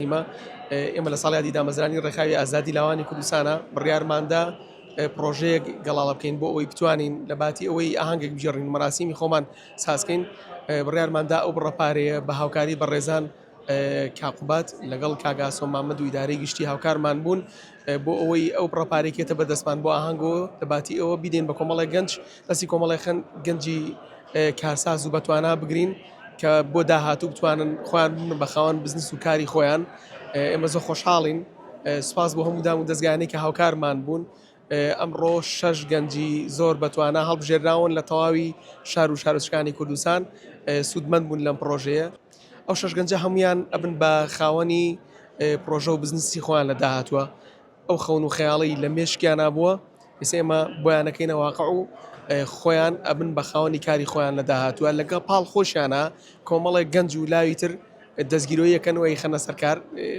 مەراسیمە. ئێمە لە ساڵیادی دامەزرانی ڕێکخراوی ئازادی لاوانی کوردستانە بڕیارماندا پرۆژەیەک گەڵاڵە بکەین بۆ ئەوەی بتوانین لە باتی ئەوەی ئاهەنگێک بگێڕین مەراسیمی خۆمان سازکەین، بڕیارماندا ئەو بڕە پارەیە بە هاوکاری بەڕێزان کاک قوباد لەگەڵ کاک ئاسۆ مامەد و ئیدارەی گشتی هاوکارمان بوون بۆ ئەوەی ئەو بڕە پارەی کێتە بەردەستمان بۆ ئاهەنگ و لە باتی ئەوە بیدەین بە کۆمەڵێک گەنج دەستی کۆمەڵێک گەنجی کارساز و بەتوانا بگرین کە بۆ داهاتوو بتوانن خۆیان ببن بە خاوەن بزنس و کاری خۆیان. ئێمە زۆر خۆشحاڵین، سوپاس بۆ هەموو دام و دەزگایانەی کە هاوکارمان بوون. ئەمڕۆ شەش گەنجی زۆر بەتوانا هەڵبژێراون لە تەواوی شار و شارۆچکانی کوردستان سوودمەند بوون لەم پڕۆژەیە. ئەو شەش گەنجە هەمویان ئەبن بە خاوەنی پڕۆژە و بزنسی خۆیان لە داهاتووە. ئەو خەون و خەیاڵی لە مێشکیانا بووە ئێستا ئێمە بۆیانەکەینە واقع و خۆیان ئەبن بە خاوەنی کاری خۆیان لە داهاتووە. لەگەڵ پاڵ خۆشیانە کۆمەڵێک گەنج و لاوی تر دەستگیرۆیەکەن و ئەیخەنە سەر کار.